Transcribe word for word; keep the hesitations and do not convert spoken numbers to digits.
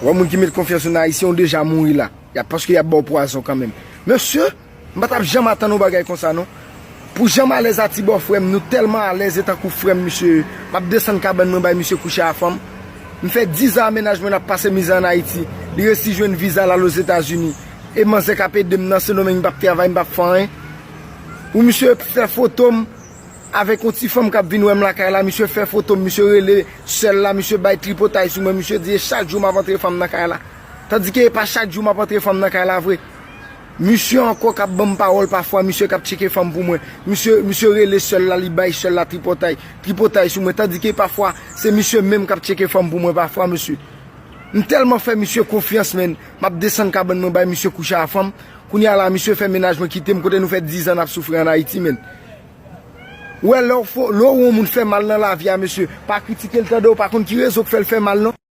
Wè moun ki met konfyans ou nan Ayisyen, ou deja mouri la. Y ap, paske y ap ba w pwazon kanmenm. Mesye, m pa t ap janm atann yon bagay konsa non. Pou jan m alèz a ti bòfrè m, nou tèlman alèz e tankou frè m, misye, m ap desann kabann mwen bay misye kouche a fanm. M fè diz an a mennaj mwen ap pase mizè ann Ayiti. Li resi jwenn viza l al Ozetazini. E manzè k ap ede m nan Sendomeng, m p ap travay, m p ap fè anyen. Pou misye fè foto m avèk yon ti fanm k ap vin wè m lakay la, misye fè foto m, misye rele sè l la, misye bay tripotay sou mwen, misye di e chak jou m ap antre fanm nan kay la. Tandike e pa chak jou m ap antre fanm nan kay la vre. Misye ankò k ap ban m pawòl pafwa, misye k ap tcheke fanm pou mwen. Misye, misye rele sè l la, li bay sè l la tripotay, tripotay sou mwen. Tandike pafwa, se misye menm k ap tcheke fanm pou mwen pafwa, mesye. M tèlman fè misye konfyans, menn. M ap desann kabann mwen bay misye kouche a fanm. Kounye a la, misye fè mennaj mwen kite m kote nou fè diz an n ap soufri ann Ayiti, menn. Ou wè, lè w fo, lè w wè yon moun fè mal nan lavi a, mesye, pa kritike l, tande, w pa konn ki rezon k fè l fè mal, non.